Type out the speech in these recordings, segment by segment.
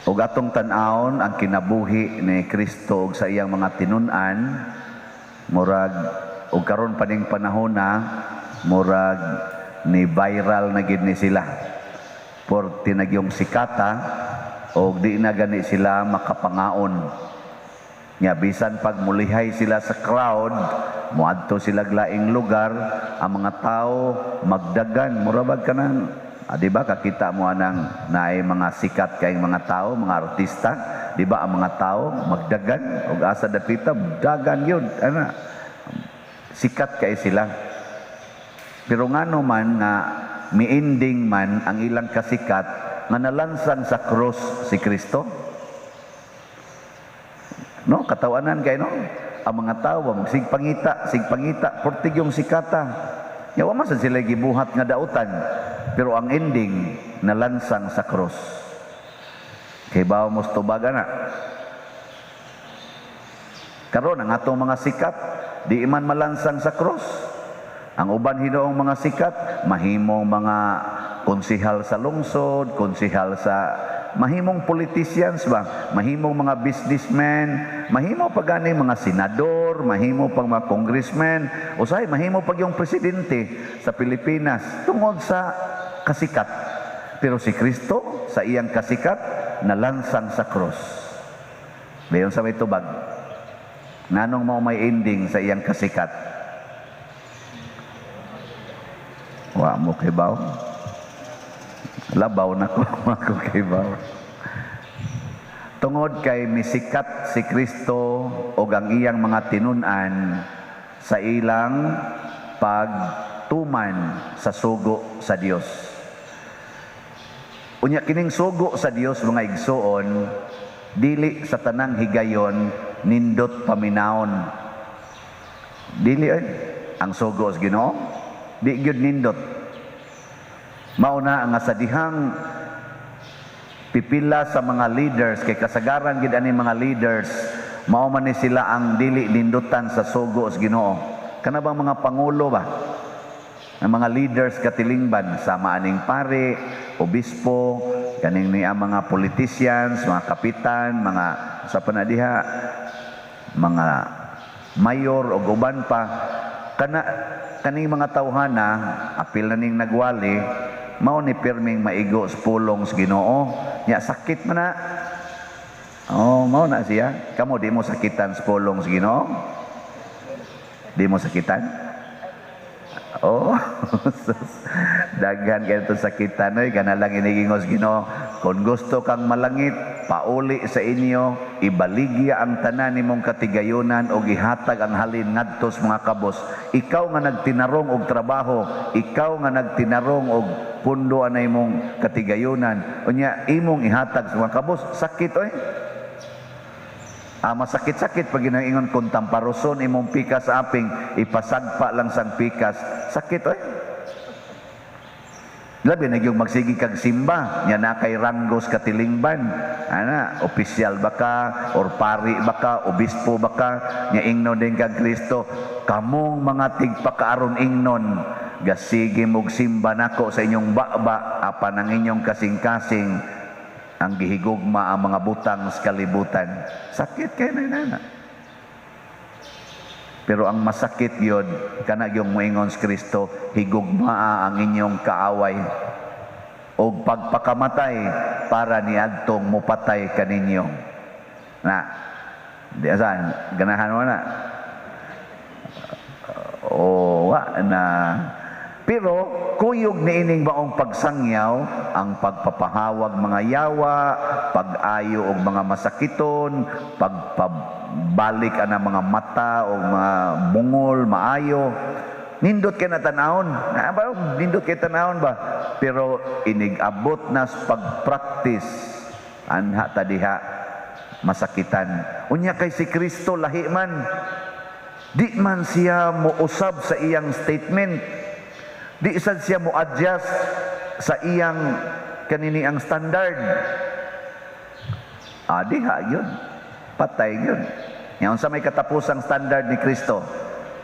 Ug atong tan-awon ang kinabuhi ni Kristo ug sa iyang mga tinun-an, murag ug karon pa ning panahon na murag ni viral na gid ni sila. Porte na gyung sikata og di na gani sila makapangaon. Nya bisan pag mulihay sila sa crowd, muadto sila laing lugar, ang mga tao magdagan, mura bag kanang di ba kakita mo anang naay mga sikat kayong mga tao, mga artista, di ba ang mga tao magdagan og asa dapita dagan yun, ana sikat kay sila. Pero ngano man nga miending man ang ilang kasikat nga nalansang sa krus si Kristo? No, katawanan kay no. Ang mga tao sigpangita, sigpangita, portig yung sikata. Ya wa man sad sila gibuhat nga dautan, pero ang ending nalansang sa krus. Kay bawo mo tubag ana. Karon ang atong mga sikat di man malansang sa krus. Ang uban hinuong mga sikat mahimong mga konsihal sa lungsod, konsihal sa mahimong politicians ba, mahimong mga businessmen, mahimo pa gani mga senador, mahimo pang mga congressmen, usahay mahimo pag yung presidente sa Pilipinas tungod sa kasikat. Pero si Kristo sa iyang kasikat nalansang sa krus. Dayon sa may tubag. Nganong mao may ending sa iyang kasikat? Wa mo kibaw. Labaw na ko, wa ko kibaw. Tungod kay misikat si Kristo og ang iyang mga tinun-an sa ilang pagtuman sa sugo sa Dios. Unya kining sugo sa Dios, mga igsuon, dili sa tanang higayon nindot paminawon. Dili ay ang sugo sa Ginoo, di gyud nindot. Mao na nga sa dihang pipila sa mga leaders kay kasagaran gid ani mga leaders, mao man ni sila ang dili nindutan sa sugo sa Ginoo. Kana bang mga pangulo ba? Ang mga leaders katilingban sama aning pare, obispo, kaning ni ang mga politicians, mga kapitan, mga sa panadiha, mga mayor o uban pa, kana kaning mga tawhana apil na ning nagwali, mao ni pirming maigo sa pulong sa Ginoo. Nya sakit man na. Oh, mao na siya. Kamo di mo sakitan sa pulong sa Ginoo? Di mo sakitan? Oh, daghan kay to sakitan oy, kana lang inigingos Ginoo. Kung gusto kang malangit, pauli sa inyo, ibaligya ang tanan nimong katigayonan og ihatag ang halin ngadto sa mga kabos. Ikaw nga nagtinarong og trabaho, ikaw nga nagtinarong og pundo anay mong katigayonan, unya imong ihatag sa mga kabos, sakit oy. Ah, masakit-sakit pag ginaingon kung tamparoson imong pikas aping ipasagpa lang sang pikas, sakit oy. Labi na yung magsigi kag simba, nya na kay ranggos katilingban. Ana, opisyal ba ka, or pari ba ka, obispo ba ka, nya ingnon din kag Kristo, kamong mga tigpakaaron ingnon, gasige mog simba nako sa inyong baba, apan ang inyong kasing-kasing, ang gihigugma ang mga butang sa kalibutan. Sakit kay na nana. Pero ang masakit yun, kana yung moingon si Kristo, higugmaa ang inyong kaaway o pagpakamatay para niadtong mupatay kaninyo. Na, di asan, ganahan mo na. O, wa na. Pero kuyog ni ining maong pagsangyaw ang pagpapahawag mga yawa, pag-ayo og mga masakiton, pagpabalik ana mga mata o mga bungol maayo. Nindot kay na tan-awon. Na ba nindot kay tan-awon ba? Pero inig-abot na sa pag-practice anha ta diha masakitan. Unya kay si Kristo lahi man. Di man siya mousab sa iyang statement. Di sad siya mo adjust sa iyang kanini ang standard. Ah, diha yun. Patay yun. Ngayon sa may katapusang standard ni Kristo,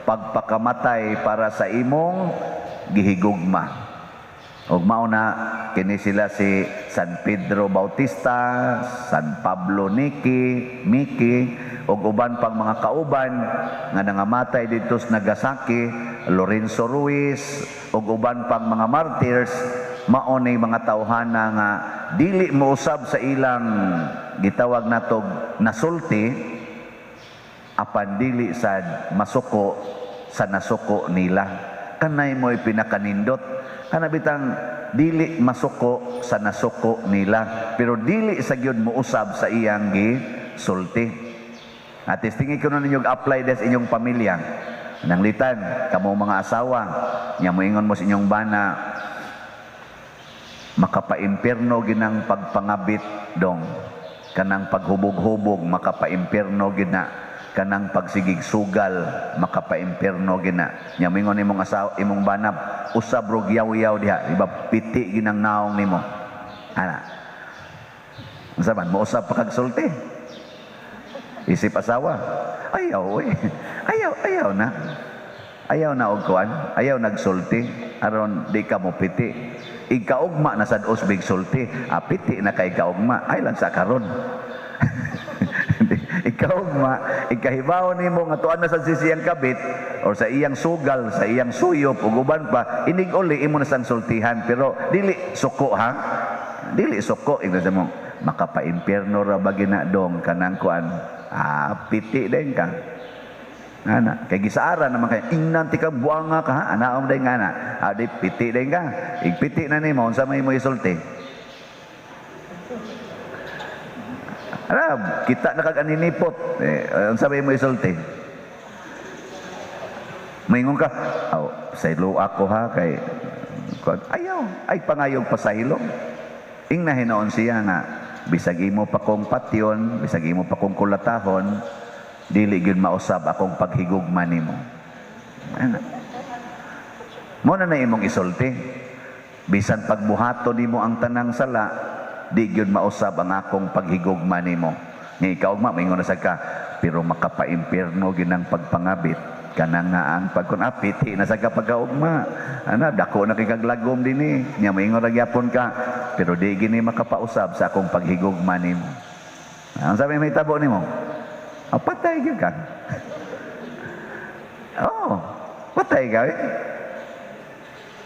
pagpakamatay para sa imong gihigugma. Og mao na kini sila si San Pedro Bautista, San Pablo Niki, Miki, ug uban pang mga kauban nga nangamatay didto sa Nagasaki, Lorenzo Ruiz, ug uban pang mga martyrs, mao ni mga tawhana nga dili mousab sa ilang gitawag natog nasulti, apan dili sad masuko sa nasuko nila. Kanay mo'y pinakanindot. Kana bitang dili masuko sa nasuko nila, pero dili sa gyud mousab sa iyang gisulti. At tingi ko na ninyo apply des inyong pamilya. Nanglitan, kamo mga asawa, nya moingon mo sa inyong bana, "Makapaimpierno ginang pagpangabit, dong. Kanang paghubog-hubog, makapaimpierno gina. Kanang pagsigig sugal, makapaimpierno gina." Nya moingon imong asawa, imong bana, "Usab rog yaw-yaw diha, di ba piti ginang naong nimo?" Ana. Unsa man, mousab pa kag sulti? Isip asawa, ayaw oy. Ayaw, ayaw na. Ayaw na og kuan, ayaw nagsulti aron di ka mo piti. Ikaugma na sad usbig sulti, ah, piti na kay kaugma, ay lang sa karon. Ikaugma, ikahibaw nimo nga tuan na sa siyang kabit or sa iyang sugal, sa iyang suyop ug uban pa, inig uli imo na sang sultihan, pero dili suko ha. Dili suko, ingna mo, "Makapaimpierno ra ba gina, dong, kanang kuan?" Ah, piti din ka. Ana, kay gisaara naman kay ingnan ti kang buanga ka ha, anaom day nga na. Ah, di piti din ka. Igpiti na nimo, unsa may mo isulti? Ara, kita na kag aninipot. Eh, unsa may mo isulti? Maingon ka, "Aw, saylo ako ha kay ayaw, ay pangayog pasaylo." Ingna hinoon siya nga bisag imo pa kong patyon, bisag imo pa kong kulatahon, dili gyud mausab akong paghigugma nimo. Ana. Mo na na imong isulti. Bisan pagbuhaton nimo ang tanang sala, di gyud mausab ang akong paghigugma nimo. Nga ikaugma maingon na sad ka, "Pero makapaimpierno ginang pagpangabit kanang nga ang pagkun." Ah, piti na sa ka pagkaugma. Ana, dako na kay kaglagom dinhi. Nya maingon ra gyapon ka, "Pero di gini makapausab sa akong paghigugma nimo." Ang sabi may tabo nimo? Ah, patay gyud ka. Oh, patay ka eh.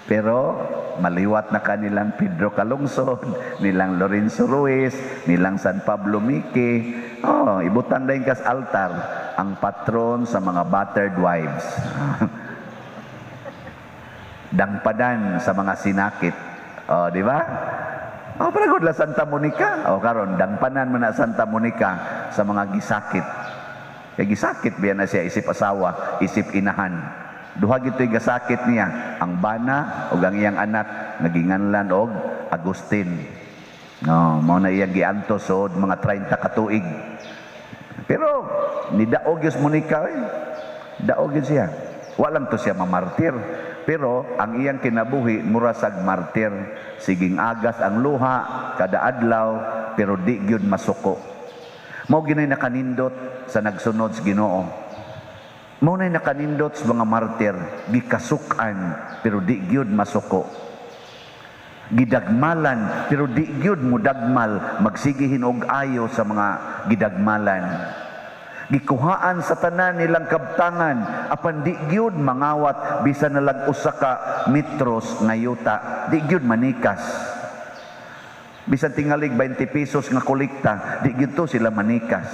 Pero maliwat na kanilang Pedro Calungsod, nilang Lorenzo Ruiz, nilang San Pablo Miki. Oh, ibutang din kas altar ang patron sa mga battered wives. Dangpadan sa mga sinakit. Oh, di ba? Oh, pero good la Santa Monica. Oh, karon dangpanan man na Santa Monica sa mga gisakit. Kay gisakit biya na siya isip asawa, isip inahan. Duha gito'y gasakit niya, ang bana ug ang iyang anak nga ginganlan og Agustin. No, mao na iyang giantos og mga 30 ka tuig. Pero nidaog gyud Monica eh. Daog gyud siya. Wa lang to siya mamartir. Pero ang iyang kinabuhi mura sag martir. Siging agas ang luha kada adlaw, pero di gyud masuko. Mao ginay nakanindot sa nagsunod sa Ginoo. Mao nay nakanindot sa mga martir, gikasuk-an pero di gyud masuko. Gidagmalan pero di gyud mudagmal, magsigihin og ayo sa mga gidagmalan. Gikuhaan sa tanan nilang kabtangan apan di gyud mangawat bisan nalag usa ka metros nga yuta, di gyud manikas. Bisan tingalig 20 pesos nga kolekta, di gyud to sila manikas.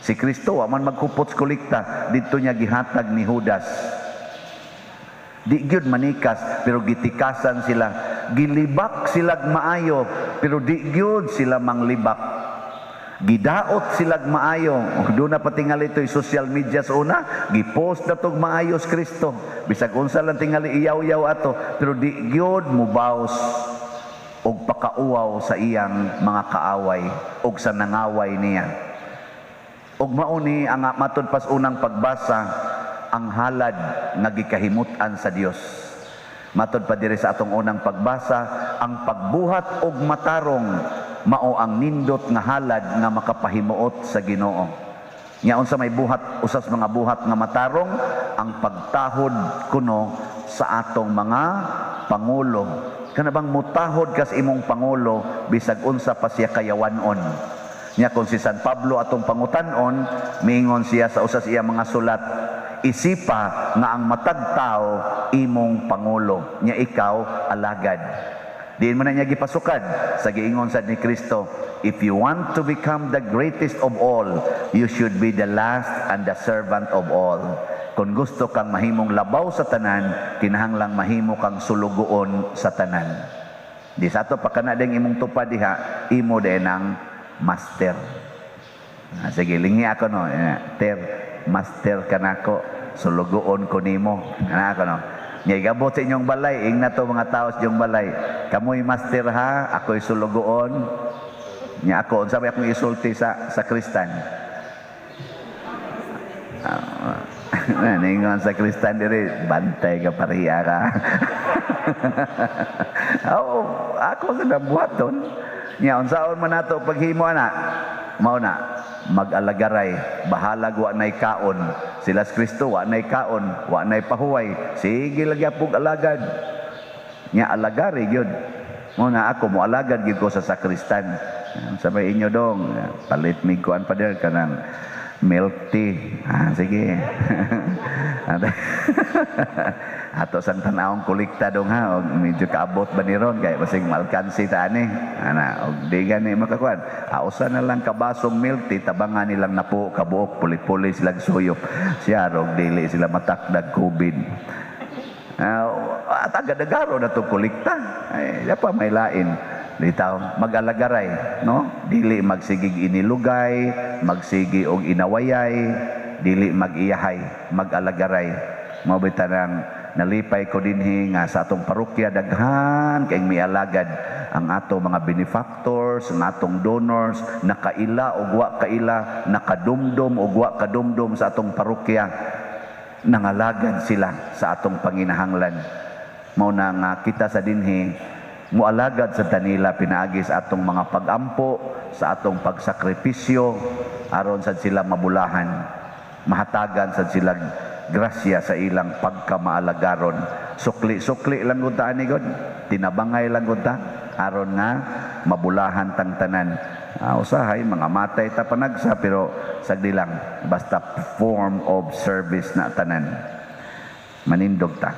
Si Kristo wa man magkupot sa kolekta, didto niya gihatag ni Judas. Di gyud manikas, pero gitikasan sila, gilibak sila maayo, pero di gyud sila manglibak. Gidaot sila maayo. Doon na patingali ito'y social media sa una, gipost na tog maayo si Kristo. Bisag unsa lang tingali iyaw-yaw ato, pero di gyud mubaws og pakauwaw sa iyang mga kaaway og sa nangaway niya. Og mao ni ang matud pas unang pagbasa, ang halad nga gikahimut-an sa Dios. Matud pa diri sa atong unang pagbasa, ang pagbuhat og matarong mao ang nindot nga halad nga makapahimuot sa Ginoo. Nya unsa may buhat, usas mga buhat nga matarong? Ang pagtahod kuno sa atong mga pangulo. Kana bang mutahod ka sa imong pangulo bisag unsa pa siya kayawanon. Nya kung si San Pablo atong pangutan-on, miingon siya sa usa sa iya mga sulat, "Isipa nga ang matag tao imong pangulo, nya ikaw alagad." Diin man na niya gipasukad sa giingon sad ni Kristo, "If you want to become the greatest of all, you should be the last and the servant of all." Kung gusto kang mahimong labaw sa tanan, kinahanglang mahimo kang sulugoon sa tanan. Di sa ato pa kana ding imong tupad diha, imo din ang master. Ah, sige, lingi ako, no. Eh, ter, master ka nako, sulugoon ko nimo. Ana ako, no. Nya igabot sa inyong balay, ingna to mga tao sa inyong balay. "Kamoy master ha, ako'y sulugoon." Nya ako, unsa may akong isulti sa sakristan? Ah, ningon sa sakristan diri, "Bantay ka, pariya ka." Oo, ako sa nabuhaton. Nya unsaon man nato paghimo ana? Mao na mag-alagaray, bahalag wa nay kaon. Sila sa Kristo wa nay kaon, wa nay pahuway. Sige lagi pug alagad. Nya alagari gyud. Mao na ako mo alagad gyud ko sa sakristan. Sa may inyo dong, palit mig kuan pa der kanang milk tea. Ah, sige. Ato sang tan-awong kolekta dong ha, og medyo kaabot ba ni ron kay basig malkansi ta ani. Ana, og di gani makakuan. Ah, usa na lang ka basong milk tea, tabangan nilang napo kabuok, puli-puli sila suyop. Siya og dili sila matakdag COVID. At agad-agaro na to kolekta. Ay, di pa may lain. Bitaw, mag-alagaray, no? Dili magsigig inilugay, magsigi og inawayay, dili mag-iyahay, mag-alagaray. Mao nang nalipay ko dinhi nga sa atong parokya daghan kay mialagad ang ato mga benefactors, ang atong donors, nakaila og wa kaila, nakadumdum og wa kadumdum sa atong parokya, nangalagad sila sa atong panginahanglan. Mao na nga kita sa dinhi mualagad sa Danila pinaagi sa atong mga pagampo, sa atong pagsakripisyo, aron sad sila mabulahan, mahatagan sad sila grasya sa ilang pagkamaalagaron. Sukli-sukli lang gud ta ani god, tinabangay lang gud ta aron nga mabulahan tang tanan. Ah, usahay mga matay ta panagsa, pero sagdi lang, basta form of service na tanan. Manindog ta.